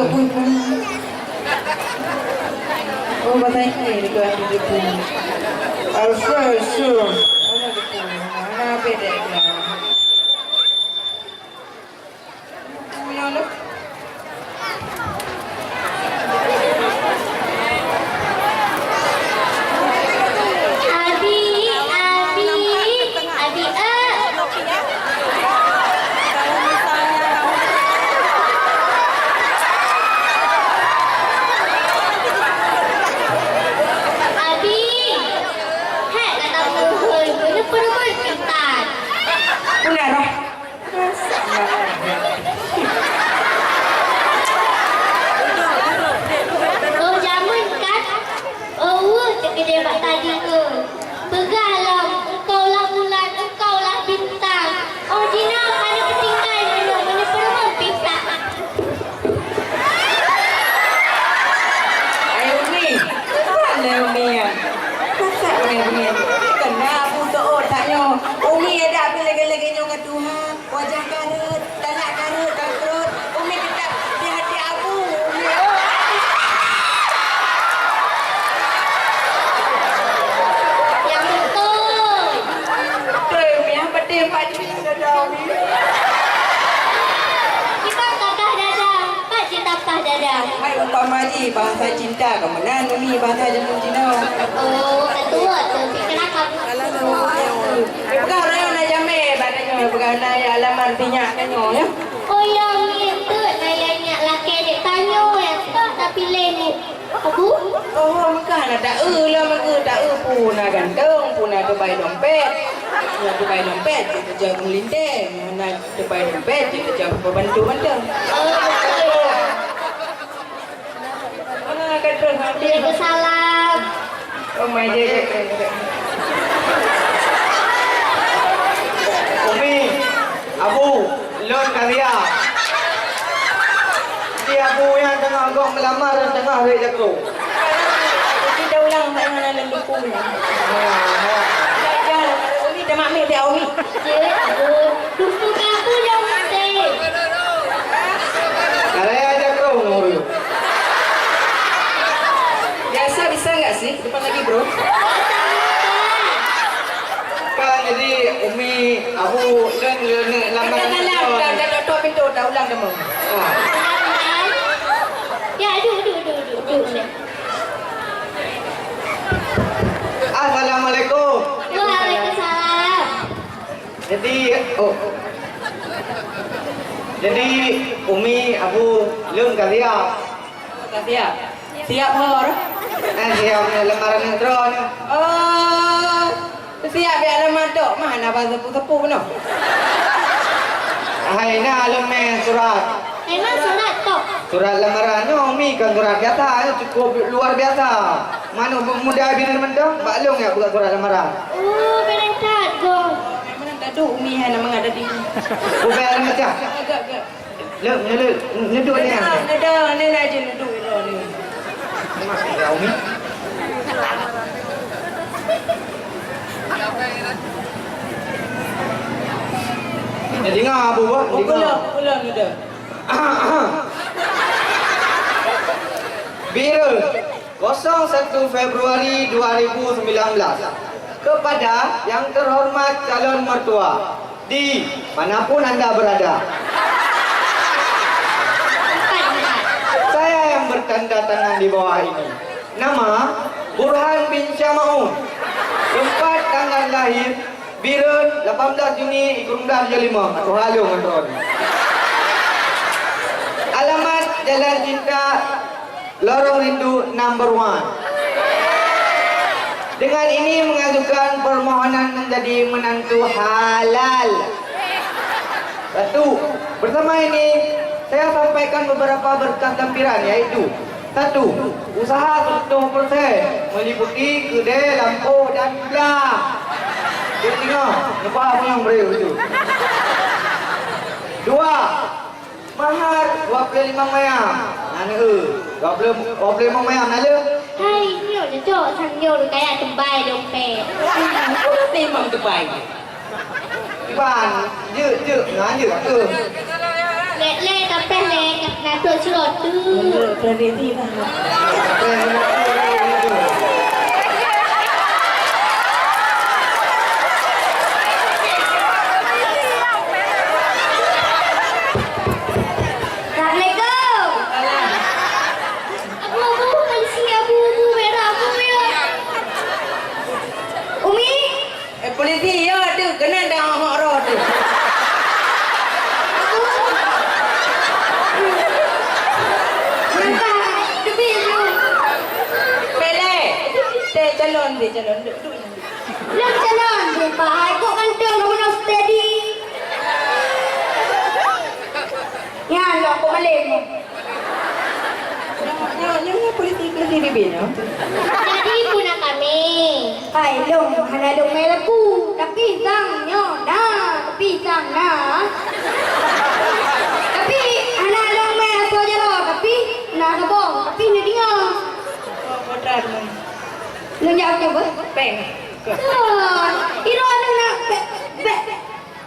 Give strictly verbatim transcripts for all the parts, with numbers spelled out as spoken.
Oh, bahasa Inggris dia tuan di depan. Alfa, sur. Mana depan? Mana beda dia? Punya lah. Abi, Abi, Abi, eh. Abi, hai kata muhun, kena perubahan pintar. Pula roh. Oh, jameun kan? Oh, weueh teukeudeh bak tadi tu. Peugah lom, engkau lah bulan, engkau lah bintang. Oh, jinoe hana peutinggai meunyoe, meunyoe peurumoh bintang. Hai Umi, mana Umi ya? Masak bengeng-bengeng. Kena Abu To'ot tak nyoe. Umi ada api lagi-lagi nyoe ngon Tuhan. Wajah kareuet, tanak kareuet, bangkrut. Umi tetap di hati Abu, Umi. Yang betul. Betul, Umi. Yang penting Pak Cik dada, Umi. Kita gagah dada, Pak Cik tapah dada. Hai, umpama jih bahasa cinta, kau meunan, Umi, bahasa jameun Cina. Oh, betul tu. Kenapa? Peugah rayeuk na jamé, bak tanyoe peugah na alamat si nyak tanyoe, ya. Oh, ya, meunan teuk na nyak lakée dek tanyoe, ya, toh tapi lé ni. Abu? Oh, meuka na taeu lah, meuka taeu pu na ganteng, pu na teubai dompet. Na teubai dompet, jeuet keujak meulintée, na teubai dompet, jeuet keujak pembantu mantong. Oh, betul. Waalaikumsalam. Oh, mai je, je. Umi, Abu, lôn Karia. Di Abu nyang teungoh gok meulamar dan teungoh rek jaku. Kita ulang mak nyang na lam buku ni. Ya, Umi, dah mak mi, dah Umi. Cik, Abu. Dusun aku nyang mati. Karaya aja kau nurut. Biasa bisa nggak sih? Depan lagi, Bro. Kan jadi Umi, Abu, dan, dan, dan, Dah, dah, dah, dah, dah, dah, dah, pintu, dah ulang dah mau. Ah. Ya, aduh, aduh, aduh, aduh, aduh. Assalamualaikum. Waalaikumsalam. Jadi, oh. Jadi, Umi, Abu, lôn ka siap. Ka siap? Siap ho? Eh, siap ni, lamaran droeneuh. Oh, siap ya lamaran tu. Mah na ba sepuh-sepuh noh. Hai, na lôn mé surat. Hai, na surat tu. Surat lamaran nyoe, Umi, kon surat biasa, nyoe cukup luar biasa. Manok muda bineuen mantong, bak lôn ya buka surat lamaran. Oh, beurangkat, Gong. Memang tak ada Umi hai nama ada di. Bukan macam. Agak, agak. Lôn, lôn, lôn, lôn duduk ni. Ada, ada, ni aja duduk ni. Ya, Umi. Jadi ngah Abu, Bang? Jadi ngah. Pulang, pulang, udah. Bireuen, kosong satu Februari dua ribu sembilan belas. Kepada yang terhormat calon mertua, di manapun anda berada. Saya yang bertanda tangan di bawah ini. Nama, Burhan bin Syamaun. Tempat tanggal lahir, Bireuen, lapan belas Juni, sikureueng blah tujoh lima, ka tuha lôn ngon droeneuh. Alamat, Jalan Cinta, Lorong Rindu number one. Dengan ini mengajukan permohonan menjadi menantu halal. Satu, bersama ini saya sampaikan beberapa berkas lampiran, yaitu, satu, usaha seratus persen meliputi keudè, lampôh dan blah. Dua, tiga, nampak apa yang beri itu. Dua, mahar dua puluh lima mayam. Nah, ni, eh, dua puluh, dua puluh lima mayam, nah, le. Hai, nyoe cocok, sang nyoe kaya tembai dompet. Memang tembai. Iban, jeuet, jeuet, nah, jeuet, eh. Bèk lé, tapéh lé, ka na trok sidroe teuk. Menurut tradisi lah. Assalamualaikum. Abu-abu, polisi abu-abu, merah abu, ya. Umi? Eh, polisi, ya, tu. Kena dah hok roh tu. Abu. Nampak, tepi tu. Pele. Teh calon, teh calon. Duk, duk. Lôn calon, sumpah. Hai, kok kantong kamoe nyoe steady. Nyan, lôn kok malém. Nyoe, nyoe, nyoe politik lôn di bibit nyoe. Jadi, peue na kamoe? Hai, lôn hana lôn mé laku. Tapi sang nyoe na, tapi sang na. Tapi hana lôn mé asoe jaroe, tapi na saboh, tapi na deungoe. Oh, modal, Mang. Lôn jak aku, beuh? Peng. Tuh, iro aneuk na bèk, bèk,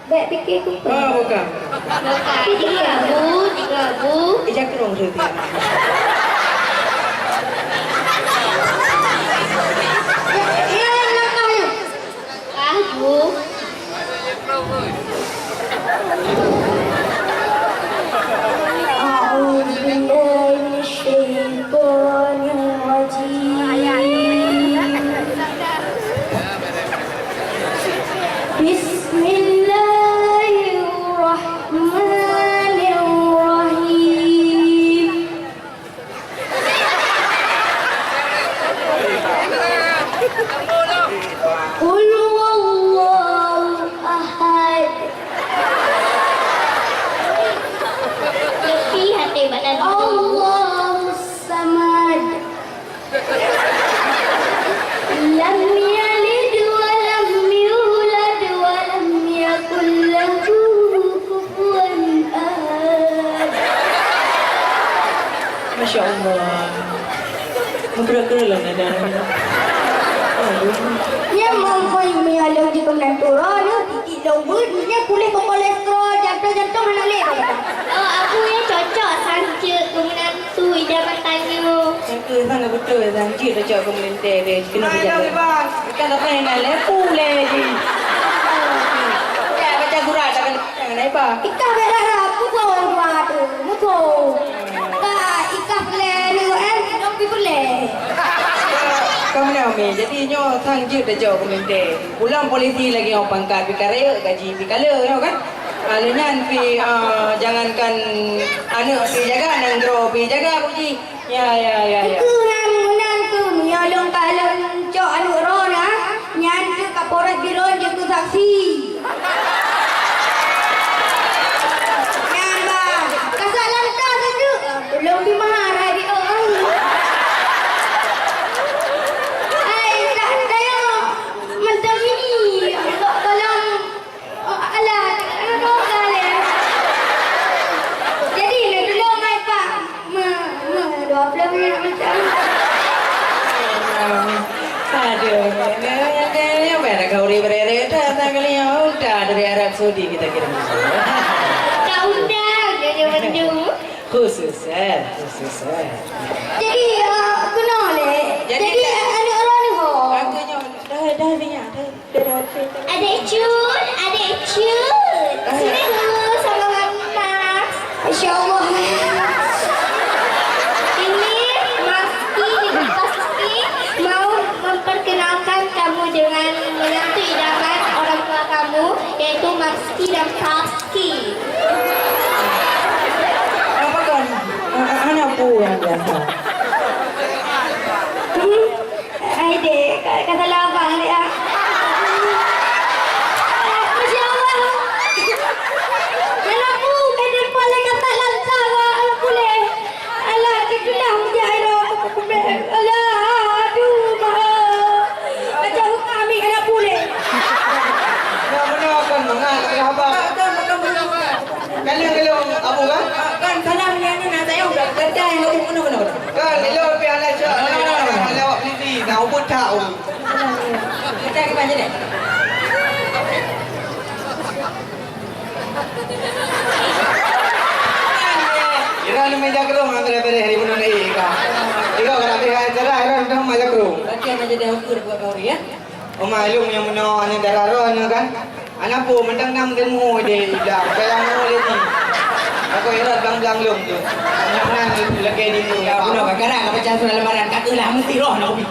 bèk pike ku. Ah, bukan. Bukan. Tiga ribu, tiga ribu. Ija kerong tu. Ya, ya, ya, ya. Ah, bu. أعوذ بالله من الشيطان الرجيم. بسم الله الرحمن الرحيم. قل هو الله أحد. Leupie até bak Nabi. الله الصمد. لم يلد ولم يولد ولم يكن له كفوا أحد. Masya Allah. Meukeureuh-keureuh lom nada. Aduh. Nyan mampu meunyoe lôn jeuet keu meunantu droe nyoe, titik lôn beuet, nyan puléh keu kolesterol, jantung-jantung hana lé. Oh, Abu nyan cocok sang jeuet keu meunantu idaman tanyoe. Nyang keu sang beutôi, sang jeuet cocok keu meulintèe deh, keuneuk beujaga. Ikan apa yang nak lepu lé jih. Ya, baca surat, tak kena, tak kena apa. Ikah bèk rara, pukul dua tu, musuh. Ka ikah peureulèe ni, U M, sidong pi peureulèe. Ka meunan, Umi. Jadi, nyoe sang jeuet tacok keu meulintèe. Pulang polisi lagèe nyoe pangkat, pi ka rayeuk gaji, pi ka le nyoe kan. Ah, lheueh nyan pi, ah, jangankan aneuk pi jaga, nanggroe pi jaga, Abu Ji. Ya, ya, ya, ya. Keu nyan meunan keuh, meunyoe lôn ka lôn cok aneuk droeneuh, nyan keuh Kapolres Bireuen jeuet keu saksi. Nyan bah, kasat lantas laju, tolong dimarah di orang. Hai, dah saya macam ini, tolong. Oh, alah, tak ada kau kali. Jadi, nak dulu mai, Pak. Me, me, dua puluh minit macam. Aduh, ya, ya, ya, ya, ya, mana kau ri berere dah, tak kali ya, udah dari Arab Saudi kita kirim. Kau undang, dia, dia mendung. Khusus, eh, khusus, eh. Jadi, uh, kenal, eh. Jadi, jadi, tak, eh, ada orang ni, ho. Aku nyo, dah, dah, dah, dah. Adek Cut, Adek Cut. Sini dulu sama Mami Max. Masya Allah. Ini Maxky, ini Maxky mau memperkenalkan kamu dengan menantu idaman orang tua kamu, yaitu Maxky dan Papsky. Apa kan? Anak bu yang biasa. Hmm? Hai dek, ka, ka salah abang dek, ah. Masya Allah. Alah, bu, ka depan lé, ka salah abang, alah, boleh. Alah, ka keulah mujak air, alah, aduh, bah. Macam hukami, alah, boleh. Dah benar kan, mangat, alah, abang. Kan, kan, kan, kan. Kalau, kalau, Abu kan? Ah, kan, salah ni, ni, nak saya udah kerja yang lebih penuh, penuh, penuh. Kan, elok pi alah cak. No, no, no, no. Alah awak peliti, nak ubut tak, Abu? Kerja ke mana ni? Kan meja kerong ngon beres-beres di bunoe ni ka. Iko ka habéh acara, iko dah meja kerong. Berarti anak jadi hongkeur buat kau ni, ya? Oma ilung nyang meunoe aneuk dara roh nyoe kan. Aneuk po mantong nam temu deh ida. Kaya mu deh ni. Aku irat blang-blang lom tu. Nyang nan lagèe di tu. Ya, bunoe kadang-kadang apa cara sudah lebaran, kata lah mesti roh nak ubi.